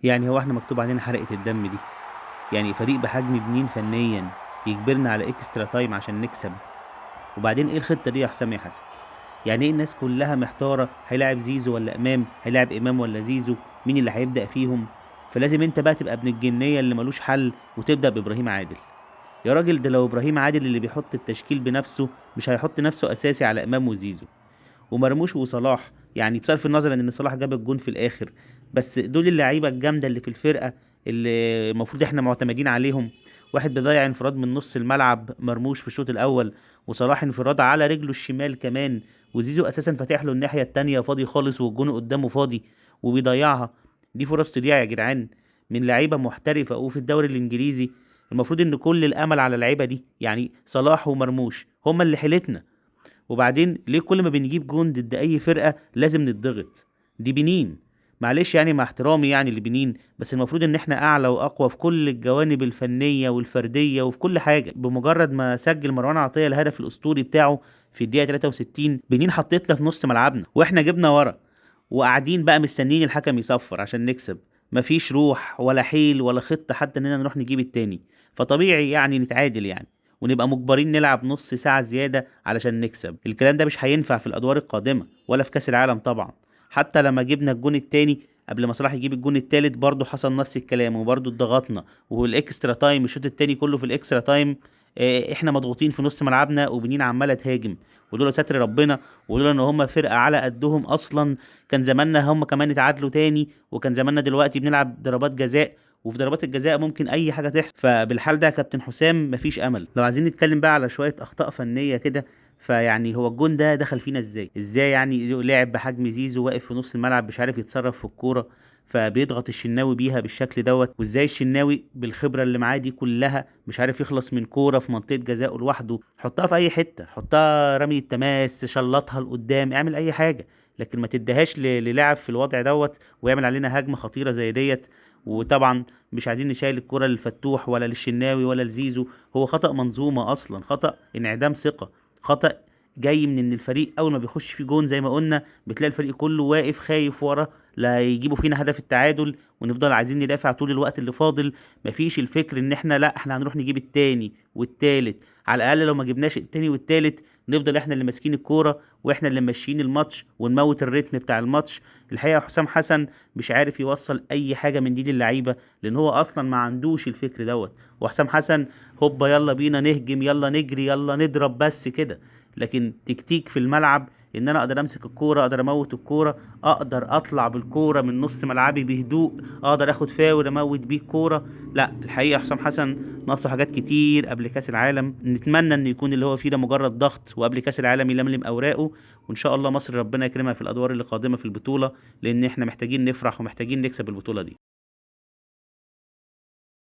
يعني هو احنا مكتوب علينا حرقة الدم دي؟ يعني فريق بحجم بنين فنيا يجبرنا على extra time عشان نكسب؟ وبعدين ايه الخطة دي يا حسام يا حسن؟ يعني ايه الناس كلها محتارة، هيلاعب زيزو ولا امام، هيلاعب امام ولا زيزو، مين اللي هيبدأ فيهم؟ فلازم انت بقى تبقى ابن الجنية اللي ملوش حل وتبدأ بإبراهيم عادل. يا راجل ده لو إبراهيم عادل اللي بيحط التشكيل بنفسه مش هيحط نفسه أساسي على إمام وزيزو ومرموش وصلاح. يعني بصرف النظر ان صلاح جاب الجون في الاخر، بس دول اللعيبة الجامدة اللي في الفرقة اللي المفروض احنا معتمدين عليهم. واحد بيضيع انفراد من نص الملعب مرموش في الشوط الاول، وصلاح انفراد على رجله الشمال كمان، وزيزو اساسا فاتح له الناحية التانية فاضي خالص والجون قدامه فاضي وبيضيعها. دي فرص تضيع يا جدعان من لعيبة محترفه وفي الدوري الانجليزي. المفروض ان كل الامل على اللعيبة دي، يعني صلاح ومرموش هما اللي حيلتنا. وبعدين ليه كل ما بنجيب جون ضد اي فرقه لازم نتضغط؟ دي بنين، معلش يعني مع احترامي يعني لبنين، بس المفروض ان احنا اعلى واقوى في كل الجوانب الفنية والفرديه وفي كل حاجة. بمجرد ما سجل مروان عطية الهدف الاسطوري بتاعه في الدقيقة 63، بنين حطيتنا في نص ملعبنا واحنا جبنا ورا، وقاعدين بقى مستنيين الحكم يصفر عشان نكسب. مفيش روح ولا حيل ولا خطه حتى اننا نروح نجيب التاني، فطبيعي يعني نتعادل يعني ونبقى مجبرين نلعب نص ساعة زيادة علشان نكسب. الكلام ده مش هينفع في الأدوار القادمة ولا في كأس العالم طبعا. حتى لما جبنا الجون التاني قبل ما صلاح يجيب الجون التالت برضه حصل نفس الكلام، وبرضه اتضغطنا، وال extra time الشوط التاني كله في ال extra time احنا مضغوطين في نص ملعبنا وبنين عمالة تهاجم. ولولا ستر ربنا ولولا ان هم فرقة على قدهم اصلا كان زماننا هم كمان اتعادلوا تاني، وكان زماننا دلوقتي بنلعب ضربات جزاء، وفي ضربات الجزاء ممكن اي حاجة تحصل. فبالحال ده يا كابتن حسام مفيش امل. لو عايزين نتكلم بقى على شوية اخطاء فنية كده، فيعني هو الجون ده دخل فينا ازاي؟ ازاي يعني لاعب بحجم زيزو واقف في نص الملعب مش عارف يتصرف في الكورة، فبيضغط الشناوي بيها بالشكل دوت؟ وازاي الشناوي بالخبرة اللي معاه دي كلها مش عارف يخلص من كورة في منطقة جزائه لوحده؟ حطها في اي حتة، حطها رمي التماس، شلطها لقدام، اعمل اي حاجة، لكن ما تديهاش للاعب في الوضع دوت ويعمل علينا هجمة خطيرة زي ديت. وطبعا مش عايزين نشيل الكرة للفتوح ولا للشناوي ولا لزيزو، هو خطأ منظومة أصلا، خطأ انعدام ثقة، خطأ جاي من ان الفريق اول ما بيخش في جون زي ما قلنا بتلاقي الفريق كله واقف خايف ورا لا يجيبوا فينا هدف التعادل، ونفضل عايزين ندافع طول الوقت اللي فاضل. مفيش الفكر ان احنا لا احنا هنروح نجيب التاني والتالت، على الاقل لو ما جبناش التاني والتالت نفضل احنا اللي ماسكين الكورة واحنا اللي ماشيين الماتش ونموت الريتم بتاع الماتش. الحقيقة حسام حسن مش عارف يوصل اي حاجة من دي للعيبة، لان هو اصلا ما عندوش الفكر دوت. وحسام حسن هوبا يلا بينا نهجم، يلا نجري، يلا نضرب، بس كده. لكن تكتيك في الملعب ان انا اقدر امسك الكورة، اقدر اموت الكورة، اقدر اطلع بالكورة من نص ملعبي بهدوء، اقدر اخد فاول اموت بيه الكورة، لا الحقيقة حسام حسن ناقصه حاجات كتير قبل كاس العالم. نتمنى ان يكون اللي هو فيه ده مجرد ضغط، وقبل كاس العالم يلملم اوراقه، وان شاء الله مصر ربنا يكرمها في الادوار اللي قادمة في البطولة، لان احنا محتاجين نفرح ومحتاجين نكسب البطولة دي.